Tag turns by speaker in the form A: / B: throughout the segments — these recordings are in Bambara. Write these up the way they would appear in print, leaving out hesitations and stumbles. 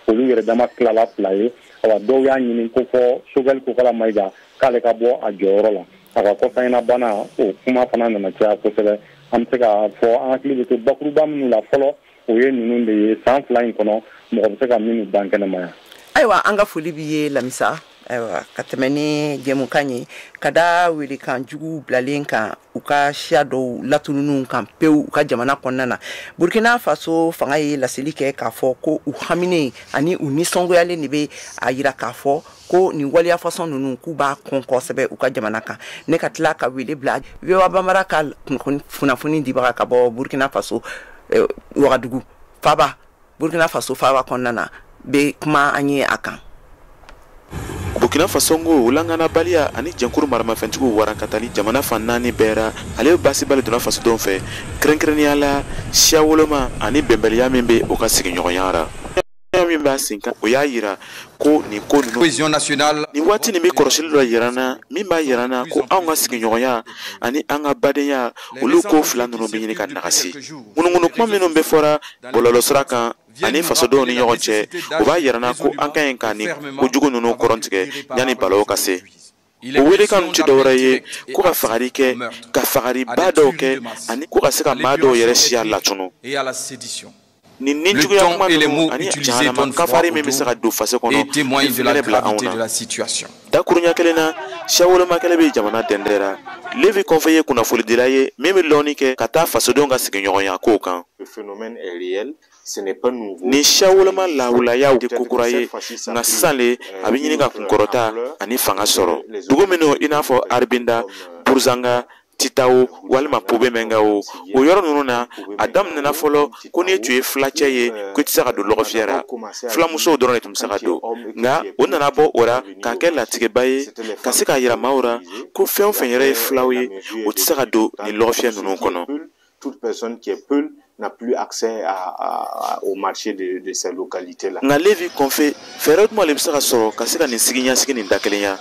A: Olu yɛrɛ dama tilala fila ye. Awa, dɔw y'a ɲini ko fɔ Choguel Kokalla Maïga k'ale ka bɔ a jɔyɔrɔ la. A ka kɔsanyinabana, o kuma fana nana caya kosɛbɛ. An bɛ se k'a fɔ an hakili bɛ to bakuruba minnu la fɔlɔ, o ye ninnu de ye san 2 in kɔnɔ, mɔgɔ bɛ se ka minnu dan kɛnɛma yan.
B: Ayiwa, an ka foli b'i ye, Lamisa. Ayiwa, ka tɛmɛ ni jɛmukan ye, ka da welekan jugu bilalen kan u ka siya dɔw latununw kan pewu u ka jamana kɔnɔna na, Burkina Faso fanga ye laseli kɛ k'a fɔ ko u haminen ani u nisɔngoyalen de bɛ a yira k'a fɔ ko nin waleya fasɔn ninnu, k'u b'a kɔn kosɛbɛ u ka jamana kan. Ne ka tila ka wele bila VOA Bambara ka kunnafoni dibaga ka bɔ Burkina Faso, Wagadugu faba, Burkina Faso faba kɔnɔna na, bɛ kuma an ye a kan.
C: Burkina Faso ko lakanabaliya ani jɛnkuru maramafɛntigiw warankatali jamana fan 4 bɛɛ ra, ale bɛ baasiba le donna fasodenw fɛ, kɛrɛnkɛrɛnnenya la siya woloma ani bɛnbaliya min bɛ u ka sigiɲɔgɔnya ra. Min b'a sen kan, o y'a yira ko nin ko ninnu
D: Cohésion nationale.
C: Nin waati nin bɛ kɔlɔsili dɔ yira n na min b'a yira n na ko anw ka sigiɲɔgɔnya ani an ka badenya, olu ko fila ninnu bɛ ɲini ka nagasi. Ŋunuŋunu kuma minnu bɛ fɔra bɔlɔlɔsira kan ani fasodenw ni ɲɔgɔn cɛ, o b'a yira n na ko an ka ɲi ka nin kojugu ninnu kɔrɔntigɛ yanni balawu ka se. O welekan ninnu tɛ dɔwɛrɛ ye ko ka fagali kɛ, ka fagaliba dɔw kɛ, ani ko ka se ka maa dɔw yɛrɛ siya latunu. Nin ni juguya kuma ninnu ani jahanama kafari min bɛ se ka don faso kɔnɔ, fitinɛ bila anw na. Dakuruɲa kelen na, siya woloma kɛlɛ bɛ jamana dɛndɛ la. Levi Kɔnfe ye kunnafonidila ye min bɛ lɔnni kɛ ka taa fasodenw ka sigiɲɔgɔnya kow kan. Nin siya woloma lahawulayaw tɛ ko kura ye, nka sisan le a bɛ ɲini ka kunkɔrɔta ani fanga sɔrɔ. Dugu minnu i n'a fɔ Arbinda, Bourzanga, Titao walima Pobe-Menga, o yɔrɔ ninnu na, a daminɛna fɔlɔ ko n'i tun ye filacɛ ye, ko i tɛ se ka don lɔgɔfiyɛ la, filamusow dɔrɔn de tun bɛ se ka don. Nka o nana bɔ o la k'a kɛ latigɛba ye ka se k'a yira maaw la ko fɛn o fɛn yɛrɛ ye filaw ye, o tɛ se ka don nin lɔgɔfiyɛ ninnu kɔnɔ.
E: Toute personne qui est peul n'a plus accès au marché de ces localités-là.
C: Nka Levi Kɔnfe, fɛɛrɛ jumɛn de bɛ se ka sɔrɔ ka se ka nin sigiɲɛsigi nin dakelenya?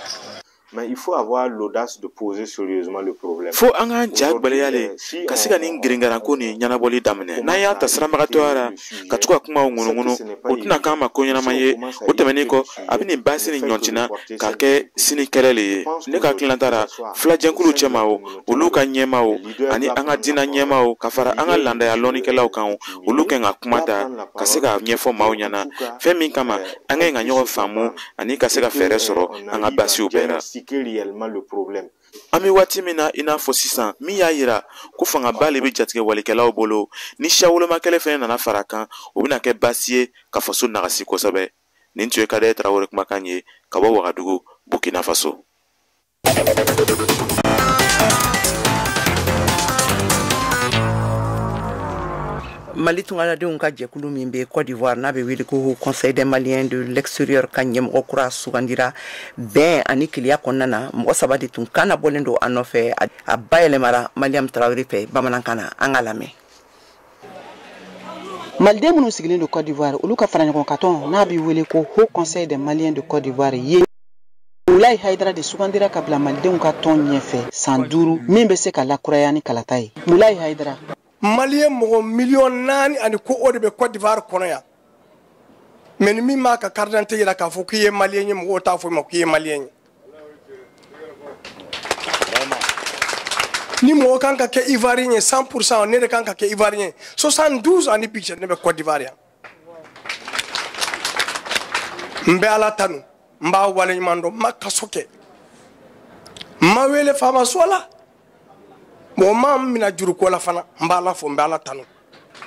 E: Mais il faut avoir l'audace de poser sérieusement le problème.
C: Fo an k'an ja gwɛlɛya le ka se ka nin giringaranko nin ɲɛnabɔli daminɛ. N'an y'a ta sirabagatɔya la ka to ka kumaw ŋunuŋunu, o tɛna k'an ma ko ɲɛnama ye. O tɛmɛnen kɔ, a bɛ nin baasi nin ɲɔntina k'a kɛ sini kɛlɛ le ye. Ne ka hakilinata la, filajɛnkuluw cɛma o, olu ka ɲɛma o, ani an ka diinɛ ɲɛma o, ka fara an ka landaya lɔnnikɛlaw kan o, olu kan ka kuma ta ka se k'a ɲɛfɔ maaw ɲɛna fɛn min kama an ka ɲi ka ɲɔgɔn faamu ani ka se ka fɛɛrɛ sɔrɔ an ka baasiw bɛɛ la.
E: Réellement le problème.
C: An bɛ waati min na i n'a fɔ sisan, min y'a yira ko fangaba le bɛ jatigɛ walikɛlaw bolo, ni siya woloma kɛlɛ fɛnɛ nana fara a kan, o bɛna kɛ baasi ye ka faso nagasi kosɛbɛ. Nin tun ye Kadɛ Tarawele kumakan ye ka bɔ Wagadugu, Burkina Faso.
B: Mali tungaladenw ka jɛkulu min bɛ Côte d'Ivoire, n'a bɛ wele ko Conseil des Maliens de l'extérieur, ka ɲɛmɔgɔ kura sugandira bɛn ani keleya kɔnɔna na. Mɔgɔ saba de tun kan bɔlen don a nɔfɛ. A bayɛlɛmara Mariam Tarawele fɛ bamanankan na. An ka lamɛn.
F: Maliden minnu sigilen don Côte d'Ivoire, olu ka fara ɲɔgɔn kan tɔn n'a bɛ wele ko Haut Conseil des Maliens de Côte d'Ivoire ye, Wulayi Hayidara de sugandira ka bila malidenw ka tɔn ɲɛfɛ san 5, min bɛ se ka lakuraya ni kalata ye. Wulayi Hayidara.
G: Malien mɔgɔ miliyɔn 4 ani ko o de bɛ Côte d'Ivoire kɔnɔ yan. Mais ni min m'a ka carte d'identité yira k'a fɔ k'i ye malien ye, mɔgɔw t'a fɔ i ma k'i ye malien ye. Ni mɔgɔ kan ka kɛ Ivoirien ye 100%, ne de kan ka kɛ Ivoirien ye. 72 ani bi cɛ ne bɛ Côte d'Ivoire yan. N bɛ Ala tanu, n b'a waleɲuman dɔn, n ma kaso kɛ. N ma wele faama so la. Mɔgɔ ma n minɛ juruko la fana, n b'Ala fo, n bɛ Ala tanu.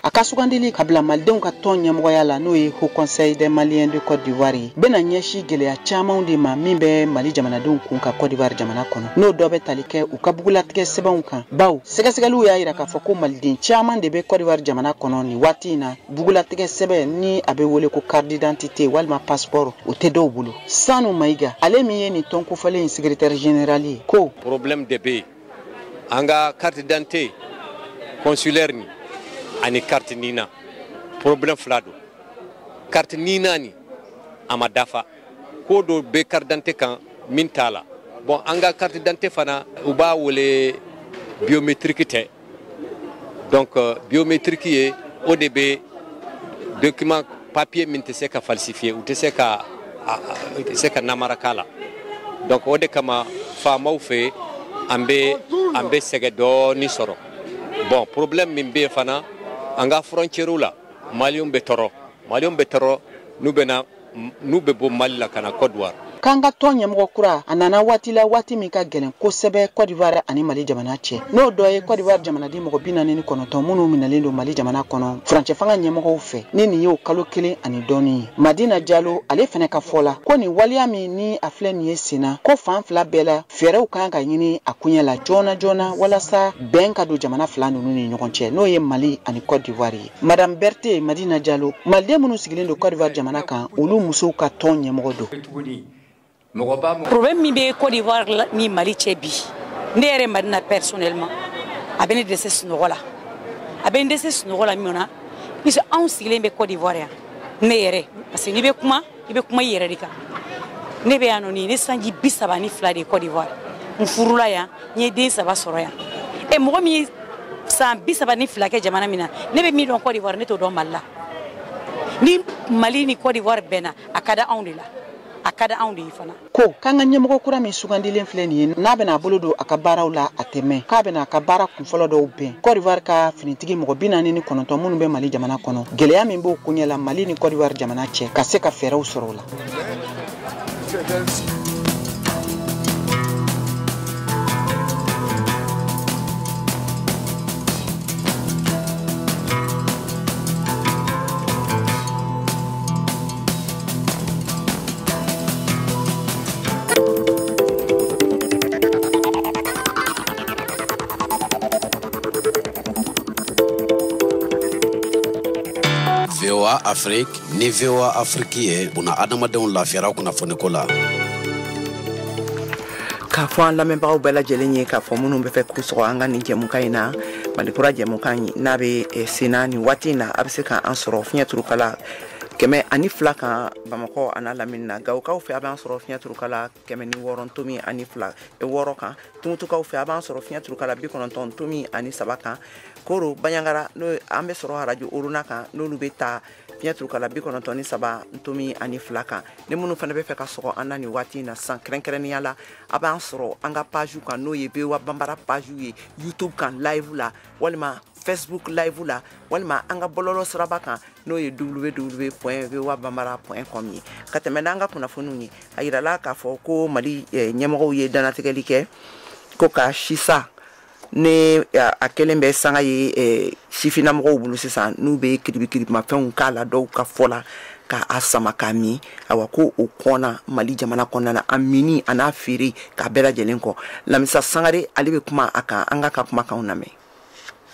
F: A ka sugandili ka bila malidenw ka tɔn ɲɛmɔgɔya la, n'o ye Haut Conseil des Maliens de Côte d'Ivoire ye, bɛna ɲɛsin gɛlɛya camanw de ma min bɛ Mali jamanadenw kun ka Côte d'Ivoire jamana kɔnɔ, n'o dɔ bɛ tali kɛ u ka bugulatigɛ sɛbɛnw kan, bawo sɛgɛsɛgɛliw y'a yira k'a fɔ ko maliden caman de bɛ Côte d'Ivoire jamana kɔnɔ nin waati in na, bugulatigɛ sɛbɛn ni a bɛ wele ko carte d'identité walima passeport, o tɛ dɔw bolo. Sanu Mayiga, ale min ye nin tɔn kofɔlen in secrétaire général ye, ko
H: problème de bɛ yen, an ka carte d'identité consulaire ni ani carte NINA, problème fila don. Carte NINA ni a ma dafa, ko dɔ bɛ carte d'identité kan min t'a la. Bon, an ka carte d'identité fana, u b'a wele biométrique tɛ. Donc biométrique ye o de bɛ document Papier min tɛ se ka falsifier, u tɛ se ka namara k'a la. Donc o de kama faamaw fɛ an bɛ sɛgɛn dɔɔni sɔrɔ. Bon, problème min bɛ yen fana, an ka frontière la, Maliyɛnw bɛ tɔɔrɔ n'u bɛ bɔ Mali la ka na Côte d'Ivoire.
F: K'an ka tɔn ɲɛmɔgɔ kura a nana waati la, waati min ka gɛlɛn kosɛbɛ Côte d'Ivoire ani Mali jamana cɛ, n'o dɔ ye Côte d'Ivoire jamanaden mɔgɔ 49 minnu minɛlen don Mali jamana kɔnɔ furancɛ fanga ɲɛmɔgɔw fɛ, ni nin y'o kalo 1 ani dɔɔni ye. Madina Jalo ale fana ka fɔ la ko nin waleya min ni a filɛ nin ye senna, ko fan fila bɛɛ la fɛɛrɛw kan ka ɲini a koɲɛ la joona joona walasa bɛn ka don jamana fila ninnu ni ɲɔgɔn cɛ, n'o ye Mali ani Côte d'Ivoire ye. Madame Berthe Madina Jalo, maliden minnu sigilen don Côte d'Ivoire jamana kan, olu musow ka tɔn ɲɛmɔgɔ don.
D: Problème min bɛ Côte d'Ivoire ni Mali cɛ bi, ne yɛrɛ Madina personnellement, a bɛ ne dɛsɛ sunɔgɔ la. A bɛ n dɛsɛ sunɔgɔ la mun na? Puisque anw sigilen bɛ Côte d'Ivoire yan, ne yɛrɛ, parce que n'i bɛ kuma, i bɛ kuma i yɛrɛ de kan. Ne bɛ yan nɔ nin ye ne sanji 32 de ye Côte d'Ivoire. N furula yan, n ye den 3 sɔrɔ yan. E mɔgɔ min ye san 32 kɛ jamana min na, ne bɛ min dɔn Côte d'Ivoire, ne t'o dɔn Mali la. Ni Mali ni Côte d'Ivoire bɛnna, a ka di anw de la. A ka di anw de ye fana.
F: Ko k'an ka ɲɛmɔgɔ kura min sugandilen filɛ nin ye, n'a bɛna a bolo don a ka baaraw la, a tɛ mɛn k'a bɛna a ka baara kunfɔlɔ dɔw bɛn Côte d'Ivoire ka finitigi mɔgɔ 49 minnu bɛ Mali jamana kɔnɔ, gɛlɛya min b'o koɲɛ la Mali ni Côte d'Ivoire jamana cɛ, ka se ka fɛɛrɛw sɔrɔ o la.
I: VOA Afrique ni VOA Afrique ye buna adamadenw lafiyara kunnafoniko la.
B: K'a fɔ an lamɛnbagaw bɛɛ lajɛlen ye k'a fɔ minnu bɛ fɛ k'u sɔgɔ an ka nin jɛmukan in na, Malikura jɛmukan in n'a bɛ senna nin waati in na, a bɛ se k'an sɔrɔ fiɲɛ turukala 102 kan Bamakɔ a n'a lamini na. Gawokaw fɛ a b'an sɔrɔ fiɲɛ turukala 106.2 6 kan. Tumutukaw fɛ a b'an sɔrɔ fiɲɛ turukala 90.3 kan. Koro Bandiagara n'o an bɛ sɔrɔ arajo Oruna kan, n'olu bɛ ta fiɲɛ turukala 93.2 kan. Ni minnu fana bɛ fɛ ka sɔgɔ an na nin waati in na sisan kɛrɛnkɛrɛnnenya la, a b'an sɔrɔ an ka page kan, n'o ye VOA Banbara page ye YouTube kan live la, walima Facebook live la, walima an ka bɔlɔlɔ siraba kan, n'o ye www.voabambara.com ye. Ka tɛmɛ n'an ka kunnafoniw ye, a yirala k'a fɔ ko Mali ɲɛmɔgɔw ye dannatigɛli kɛ ko ka sisa ne a kɛlen bɛ sanga ye sifinnamɔgɔw bolo sisan, n'u bɛ kiribikiribimafɛnw k'a la, dɔw ka fɔ la k'a sama k'a min. Awa ko o kɔnna Mali jamana kɔnɔna na, a minni a n'a feere k'a bɛɛ lajɛlen kɔ. Lamisa Sangare ale bɛ kuma a kan, an ka kumakanw lamɛn.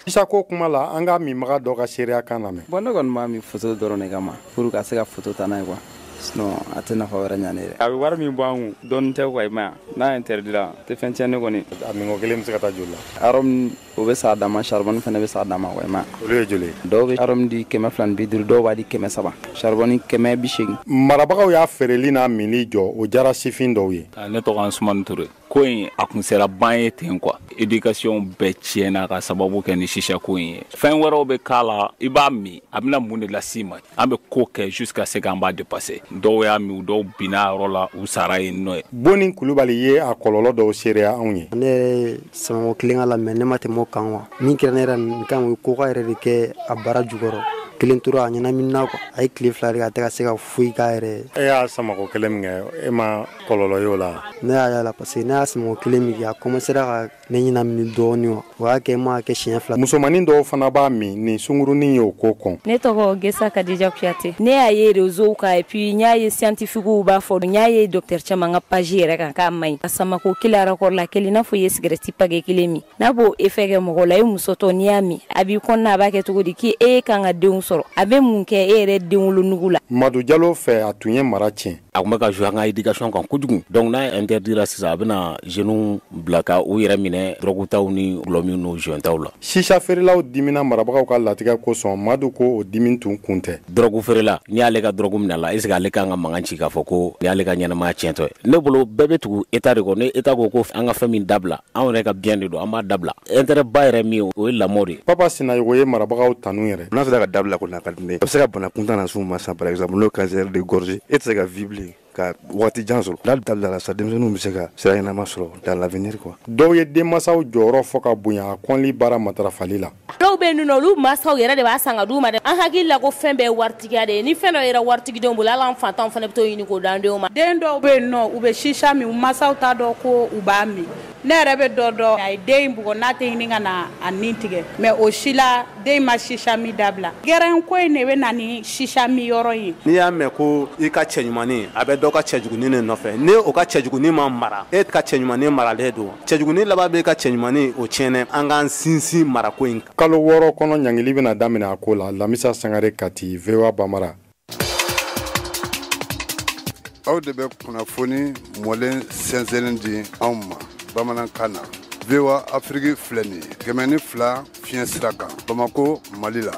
A: Sisa ko kuma la, an ka minbaga dɔ ka seereya kan lamɛn.
J: Bon, ne kɔni b'a min photo dɔrɔn de kama pour ka se ka photo ta n'a ye quoi. Sinon a tɛ nafa wɛrɛ ɲa ne yɛrɛ.
K: A bɛ wari min bɔ an kun dɔɔni tɛ quoi, i ma ye n'a interdit la a tɛ fɛn tiɲɛ ne kɔni.
A: A minko kelen bɛ se ka taa joli la?
J: Arôme o bɛ sa a dan ma, charbon fana bɛ sa a dan ma quoi, i ma ye.
A: Olu ye joli ye?
J: Dɔw bɛ arôme di 250, dɔw b'a di 300, charbon 180.
A: Marabagaw y'a feereli n'a minli jɔ, o diyara sifin dɔw ye.
L: Ne tɔgɔ Ansumani Ture. Ko in a kun sera ban ye ten quoi. Éducation bɛɛ tiɲɛna ka sababu kɛ ni sisa ko in ye. Fɛn wɛrɛw bɛ k'a la, i b'a min, a bɛna mun de las'i ma? An bɛ ko kɛ jusqu'à ce qu'an b'a dépasser. Dɔw y'a min, dɔw binna a yɔrɔ la, u sara yen nɔ ye.
A: Boni Kulubali ye a kɔlɔlɔ dɔw seereya anw ye.
M: Ne yɛrɛ ye samako kelen k'a la, mais ne ma tɛmɛ o kan quoi. Min kɛra ne yɛrɛ nin kan, o ye koka yɛrɛ de kɛ a baara jukɔrɔ. Kelen tora a ɲɛnaminina quoi, a ye tile 2 de kɛ a tɛ ka se ka foyi k'a yɛrɛ ye.
A: E y'a samako kelen min kɛ, e ma kɔlɔlɔ y'o la?
M: Ne y'a y'a la parce que ne y'a samako kelen min kɛ, a commencera ka ne ɲɛnamini dɔɔni wa. O y'a kɛ n m'a kɛ siɲɛ 2.
A: Musomanin dɔw fana b'a min, nin sunkurunin y'o ko kɔn.
N: Ne tɔgɔ Gesa Kadija Kuyate. Ne y'a ye réseau kan, et puis n y'a ye scientifique b'a fɔ, n y'a ye docteur caman ka page yɛrɛ kan k'a man ɲi. A samako kelen rapport la kelen, n'a fɔ i ye cigarette paquet kelen min, n'a b'o effet kɛ mɔgɔ la, e muso tɔ n'i y'a min, a b'i kɔnɔna a b'a kɛ cogo di k'e kan ka denw sɔrɔ, a bɛ mun kɛ e yɛrɛ denwolonugu la?
A: Madu Jalo fɛ, a tun ye mara tiɲɛ.
O: A tun bɛ ka jouer an ka éducation kan kojugu. Donc n'a interdira sisan, a bɛna jeunes bila ka u yɛrɛ minɛ drogue taw ni gulɔmin n'o joint taw la.
A: Sisa feerelaw dimina marabagaw ka latigɛ kosɔn. Madu ko o dimi tun kun tɛ.
O: Drogue feerela, n'i y'ale ka drogue minɛ la, est ce que ale kan ka mankan ci k'a fɔ ko ni y'ale ka ɲɛnamaya tiɲɛtɔ ye? Ne bolo, bɛɛ bɛ tugu État de kɔ. Ni État ko ko an ka fɛn min dabila, anw yɛrɛ ka bien de don, an b'a dabila. Intérêt ba yɛrɛ min ye, o ye lamɔ de ye.
A: Papa Sinayogo ye marabagaw tanu yɛrɛ.
P: N'a sera ka dabila kɔni, a ka di ne ye. A bɛ se ka bana kuntan las'u ma sisan, par exemple n'o ye cancer de gorge, e tɛ se ka vie bilen ka waati jan sɔrɔ. N'a dabilala sa, denmisɛnninw bɛ se ka sira ɲɛnama sɔrɔ dans l'avenir quoi.
A: Dɔw ye denmansaw jɔyɔrɔ fɔ ka bonya a kɔnli baara matarafali la.
Q: Dɔw bɛ yen nɔ, olu mansaw yɛrɛ de b'a san ka d'u ma dɛ. An hakili la ko fɛn bɛɛ ye waritigiya de ye. Ni fɛn dɔ yɛrɛ waritigidenw bolo, hali an fantanw fana bɛ t'o ɲini k'o d'an denw ma.
R: Den dɔw bɛ yen nɔ, u bɛ sisa min, u mansaw t'a dɔn ko u b'a min. Ne yɛrɛ bɛ dɔ dɔn, a ye den in bugɔ n'a tɛ ɲini ka na a nin tigɛ, mais o si la den ma sisa min dabila. Gɛrɛn ko in de bɛ na ni sisa min yɔrɔ ye.
S: N'i y'a mɛn ko i ka cɛɲumannin a bɛ dɔ ka cɛjugunin de nɔfɛ, ni o ka cɛjugunin ma mara, e ka cɛɲumannin maralen don, cɛjugunin laban bɛ ka cɛɲumannin o tiɲɛnɛ. An k'an sinsin marako in kan.
A: Kalo 6 kɔnɔ, ɲangili bɛna daminɛ a ko la. Lamisa Sangare, Kati, VOA Bambara.
T: Aw de bɛ kunnafoni mɔlen sɛnsɛnnen di anw ma bamanankan na. VOA Afiriki filɛ nin ye, 102 fiɲɛ sira kan, Bamako, Mali la.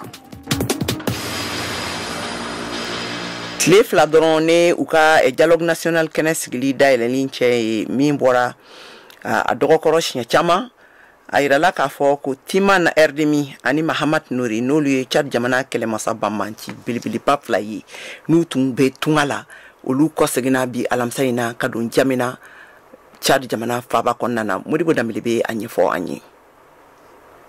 B: Tile 2 dɔrɔn ne u ka dialogue national kɛnɛ sigili dayɛlɛli cɛ ye min bɔra a dɔgɔkɔrɔ siɲɛ caman, a yirala k'a fɔ ko Timan Erdimi ani Mahamat Nuri, n'olu ye Tchad jamana kɛlɛmasa banbanci belebeleba fila ye, n'u tun bɛ tunga la, olu kɔseginna bi alamisa in na ka don Jamina, Tchad jamana faaba kɔnɔna na. Modibo Danbele bɛ a ɲɛfɔ an ye.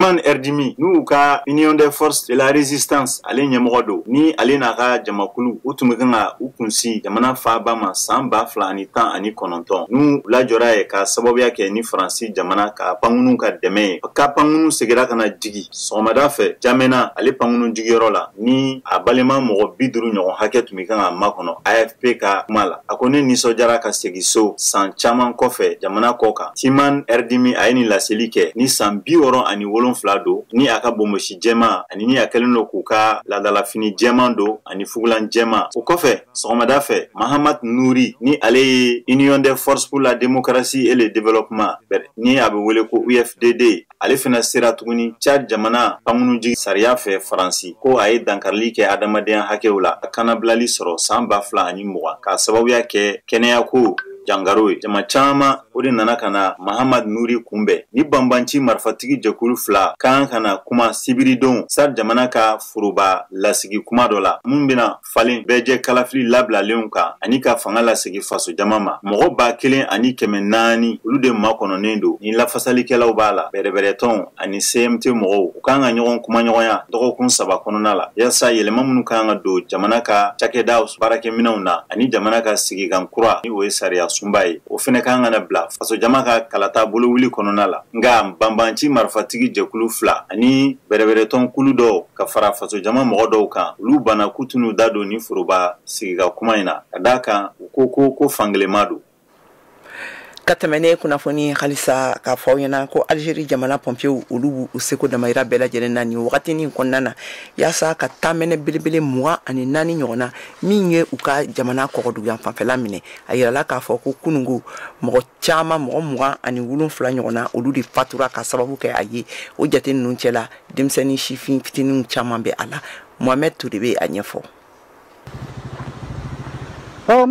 E: Timan Erdimi, n'u ka Union des forces de la résistance ale ɲɛmɔgɔ don, ni ale n'a ka jamakulu, u tun bɛ kan ka u kunsi jamana faaba ma san 2019, n'u lajɔra ye ka sababuya kɛ ni Faransi jamana ka pankunu ka dɛmɛ ye. Ka pankunu seginna ka na jigi sɔgɔmada fɛ Jamena, ale pankunu jigiyɔrɔ la, ni a balima mɔgɔ 50 ɲɔgɔn hakɛ tun bɛ kan ka makɔnɔ. AFP ka kuma la, a ko ne nisɔndiyara ka segin so san caman kɔfɛ jamana kɔ kan. Timan Erdimi a ye nin laseli kɛ ni san 67 don, ni a ka bonbosi jɛman ani ni a kɛlen don k'u ka laadalafini jɛman don ani fugulan jɛman. O kɔfɛ, sɔgɔmada fɛ, Mahamat Nuri, ni ale ye Union des forces pour la démocratie et le développement, ni a bɛ wele ko UFDD, ale fana sera tuguni Tchad jamana pankurunjigi sariya fɛ Faransi ko a ye dankarili kɛ adamadenya hakɛw la, a kanabilali sɔrɔ san 2020 k'a sababuya kɛ kɛnɛyako jangaro ye. Jama caman o de nana ka na Mahamad Nuri kunbɛn. Ni banbanci marifatigi jɛkulu fila kan ka na kuma sibiridon Tchad jamana ka foroba lasigi kuma dɔ la, mun bɛna falen bɛɛjɛ kalafili labilalenw kan ani ka fanga lasegi faso jama ma. Mɔgɔ 1400, olu de makɔnɔnen don, ni lafasalikɛlaw b'a la, bɛrɛbɛrɛtɔnw ani CMT mɔgɔw. U kan ka ɲɔgɔn kumaɲɔgɔnya dɔgɔkun 3 kɔnɔna la, yaasa yɛlɛma minnu kan ka don jamana ka cakɛda baarakɛminɛnw na ani jamana ka sigikan kura, ni o ye sariya sunba ye, o fɛnɛ kan ka na bila faso jama ka kalata bolowuli kɔnɔna la. Nka banbanci marifatigi jɛkulu fila ani bɛrɛbɛrɛtɔn kulu dɔw ka fara faso jama mɔgɔ dɔw kan, olu banna k'u tɛn'u da don ni foroba sigika kuma in na, ka d'a kan u ko ko fankelenma don.
B: Ka tɛmɛ ne kunnafoni halisa k'a fɔ aw ɲɛna ko Algérie jamana pɔnpiyew, olu b'u seko damayira bɛɛ lajɛlen na nin wagatinin kɔnɔna na, yaasa ka taamɛnɛ belebele 24 ɲɔgɔn na min ye u ka jamana kɔgɔduguyan fanfɛla minɛ. A yirala k'a fɔ ko kunungo mɔgɔ caman, mɔgɔ 27 ɲɔgɔn na, olu de fatura ka sababu kɛ a ye. O jate ninnu cɛla, denmisɛnnin sifin fitininw caman bɛ a la. Mohamed Toure bɛ a ɲɛfɔ.
U: O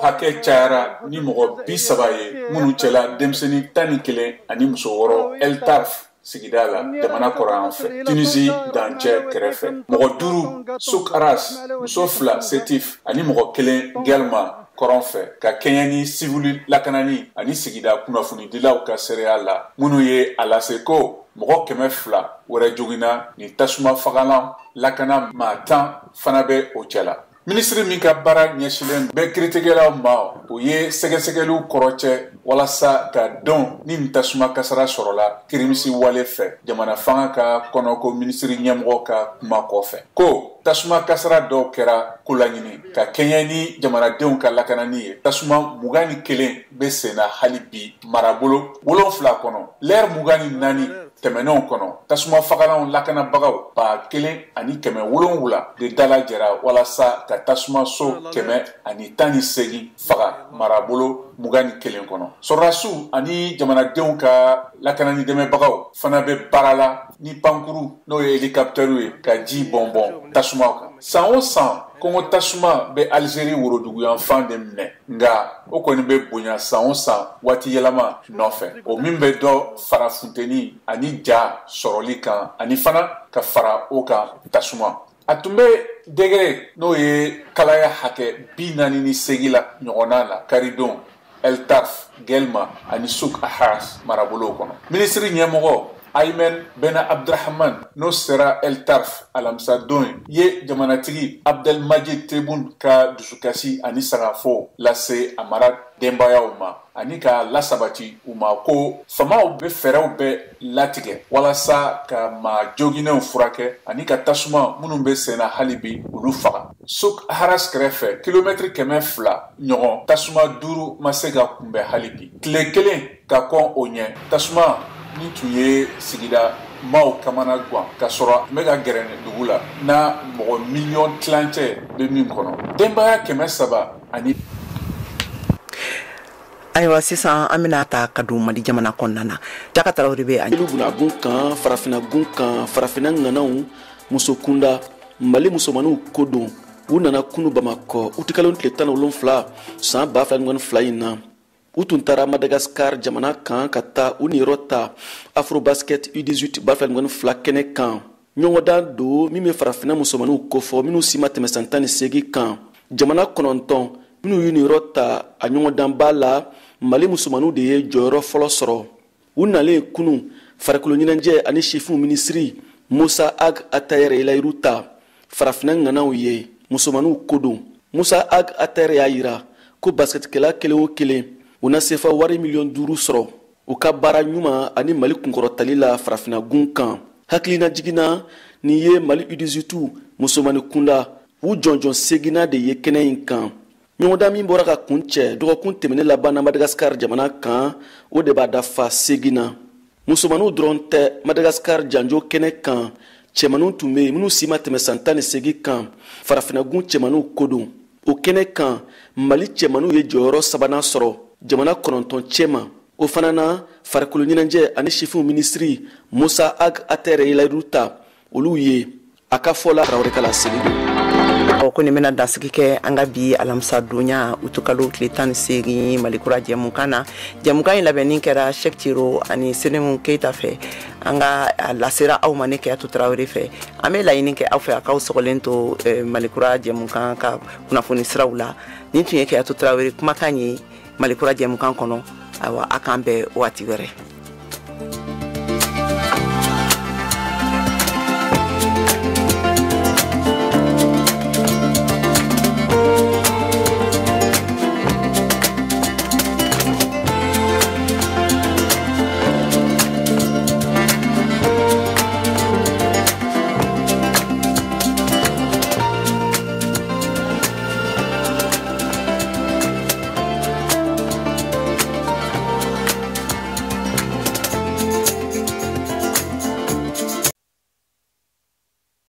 U: hakɛ cayara ni mɔgɔ 30 ye, minnu cɛla denmisɛnnin 11 ani muso 6, El Tarf sigida la, jamana kɔrɔyan fɛ, Tunisie dancɛ kɛrɛfɛ. Mɔgɔ 5 Souk Aras, muso 2 Setif ani mɔgɔ 1 Guelma kɔrɔn fɛ, ka kɛɲɛ ni sivili lakanani ani sigida kunnafonidilaw ka seereya la, minnu ye a lase ko mɔgɔ 200 wɛrɛ joginna ni tasuma fagalan lakana maa 10 fana bɛ o cɛ la. Minisiri min ka baara ɲɛsilen bɛ kiiritigɛlaw ma, o ye sɛgɛsɛgɛliw kɔrɔcɛ walasa ka dɔn ni nin tasuma kasara sɔrɔla kirimisi wale fɛ. Jamana fanga ka kɔnɔko minisiri ɲɛmɔgɔ ka kuma kɔfɛ ko tasuma kasara dɔw kɛra kolaɲini ka kɛɲɛ ni jamanadenw ka lakanani ye. Tasuma 21 bɛ senna hali bi marabolo 7 kɔnɔ, lɛrɛ 24 tɛmɛnenw kɔnɔ, tasuma fagalanw lakanabagaw 1700 de dalajɛra walasa ka tasuma so 118 faga marabolo 21 kɔnɔ. Sɔrɔdasiw ani jamanadenw ka lakanani dɛmɛbagaw fana bɛ baara la ni pankuru, n'o ye hélicoptère ye, ka ji bɔnbɔn tasumaw kan. San o san, kɔngɔ tasuma bɛ Algérie woroduguyanfan de minɛ, nka o kɔni bɛ bonya san o san waati yɛlɛma nɔfɛ, o min bɛ dɔ fara funteni ani ja sɔrɔli kan, ani fana ka fara o kan tasuma. A tun bɛ degré, n'o ye kalaya hakɛ 48 la ɲɔgɔnna la karidon El Tarf, Guelma ani Souk Ahras marabolow kɔnɔ. Minisiri ɲɛmɔgɔ Aymen Bena Abdrahman, n'o sera El Tarf alamisadon, ye jamanatigi Abdelmadjid Tebboune ka dusukasi ani sangafo lase a mara denbayaw ma, ani ka lasabati u ma ko famaw bɛ fɛɛrɛw bɛɛ latigɛ walasa ka maa joginenw furakɛ ani ka tasuma minnu bɛ senna hali bi, olu faga. Souk Ahras kɛrɛfɛ, kilomɛtiri 200 ɲɔgɔn, tasuma duuru ma se ka kunbɛn hali bi. Tile kelen ka kɔn o ɲɛ, tasuma ni tun ye sigida maaw kamana gan ka sɔrɔ n bɛ ka gɛrɛ dugu la n'a mɔgɔ 1.5 miliyɔn bɛ min kɔnɔ, denbaya 300 ani.
B: Ayiwa, sisan an bɛna ta ka don Mali jamana kɔnɔna na. Jaka Tarawele bɛ a.
C: Bunagun kan, farafinna gun kan, farafinna ŋanaw, muso kunda, Mali musomaninw ko don. U nana kunu Bamakɔ utikalo tile 17 san 2022 in na. U tun taara Madagasikar jamana kan ka taa u niyɔrɔ ta Afrobasket U18 2022 kɛnɛ kan. Ɲɔgɔndan don min bɛ farafinna musomaninw kofɔ, minnu si ma tɛmɛ san 18 kan. Jamana 9 minnu y'u niyɔrɔ ta a ɲɔgɔndanba la, Mali musomaninw de ye jɔyɔrɔ fɔlɔ sɔrɔ. U nalen kunu, farikolo ɲɛnajɛ ani sifinw minisiri Mossa Ag Attaher ye layiru ta farafinna ŋanaw ye, musomaninw ko don. Mossa Ag Attaher y'a yira ko basketikɛla kelen o kelen, u na sefa wari 5 miliyɔn sɔrɔ u ka baara ɲuman ani Mali kunkɔrɔtali la farafinna gun kan. Hakilina jiginna, nin ye Mali U18 musomani kunda u jɔnjɔn seginna de ye kɛnɛ in kan. Ɲɔgɔndan min bɔra ka kun cɛ dɔgɔkun tɛmɛnen laban na Madagasikar jamana kan, o de b'a dafa segin na. Musomaninw dɔrɔn tɛ Madagasikar janjo kɛnɛ kan, cɛmaninw tun bɛ yen minnu si ma tɛmɛ san 18 kan. Farafinnagun cɛmaninw ko don. O kɛnɛ kan, Mali cɛmaninw ye jɔyɔrɔ sabanan sɔrɔ jamana 9 cɛma. O fana na, farikolo ɲɛnajɛ ani sifinw minisiri Mossa Ag Attaher ye layidu ta olu ye. A ka fɔ la, Tarawele ka laseli don.
B: Ɔ, ko nin bɛna dansigi kɛ an ka bi alamisa donya utukalo tile 18 Malikura jɛmukan na. Jɛmukan in labɛnni kɛra Cheick Tiro ani Senemu Keita fɛ. An ka a lasera aw ma ne Kɛyatu Tarawele fɛ. An bɛ laɲini kɛ aw fɛ, a k'aw sɔgɔlen to Malikura jɛmukan ka kunnafoni siraw la. Nin tun ye Kɛyatu Tarawele kumakan ye Malikura jɛmukan kɔnɔ. Ayiwa, a k'an bɛn waati wɛrɛ.